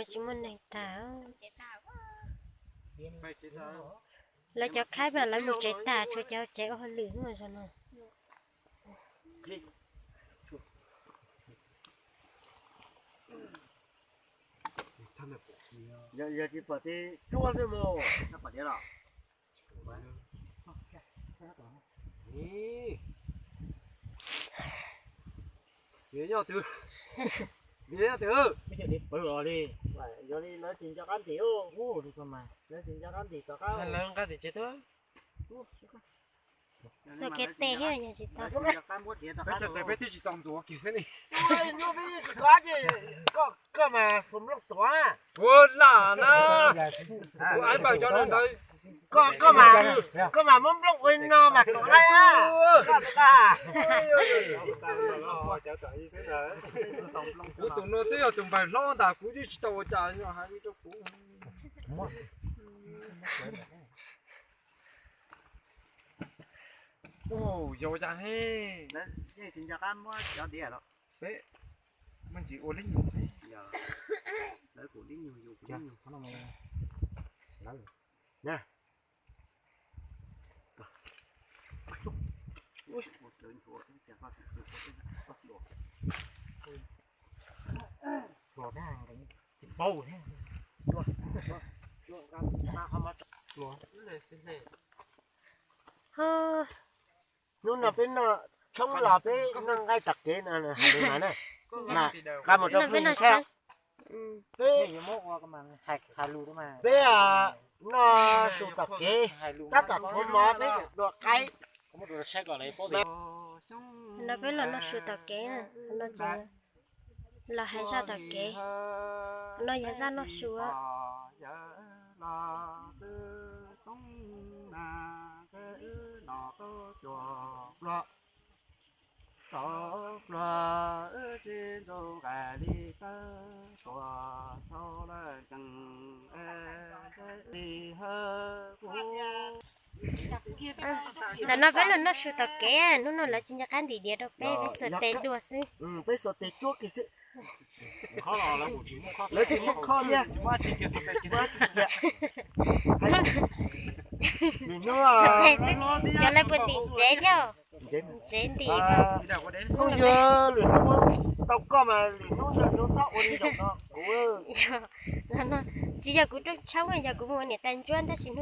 Tsis muaj neeg tag. Lawv cov khaib mas lawv mus tsev tag, tshuav cov tsev ua hauj lwm no. Yog tsis pom ces tsuab xwb mas. Nyob twg, nyob twg, yog li lawv tsis nco qab ntim, lawv tsis nco qab ntim tom qab, lawv nqa tim tsev tuaj. Xua kev tes thiab yog tsis tau. Peb cov tes peb twb tsis tau ntxuav kiag thiab ne. Koj mas xua nplooj tuav na. Ua lam na. Ua aib npaws cov ntawd. Koj mas muab nplooj ua no mas tuav laib. Kuv tus no twb yog tus npaws hlob ntag, kuv twb tsis tau ua cas, nws hais li rau kuv. Ua yau cas he. Peb me ntsis ua lib nyug, lawv kuj lib nyug yus kuj lib nyug. Hnub no peb noj tshoob los peb noj nqaij tom kev no hais li mas na, mas qab mus rau phooj ywg saib. Peb, peb noj su tom kev, tab tom khuv mov peb dua qaib. No peb los noj su tom kev, no los hais zaj tom kev, no yog zaj noj su. Ntawm no peb los noj su tom kev, hnub no lawv tsis nco qab ntim diav rau peb, peb xuas tes dua xwb. Peb xuas tes tsuab kiag xwb. Lawv tsis muab khob thiab. Lwm hnub, xyov lawv puas ntim ntsev thiab. Ntsev ntim. Phooj ywg, lwm hnub tau koj mas lwm hnub txhob ua li zaum no kuv. Tsis yog kuv rooj tshoob, yog kuv mus ua niam tais ntsuab tab sis hnub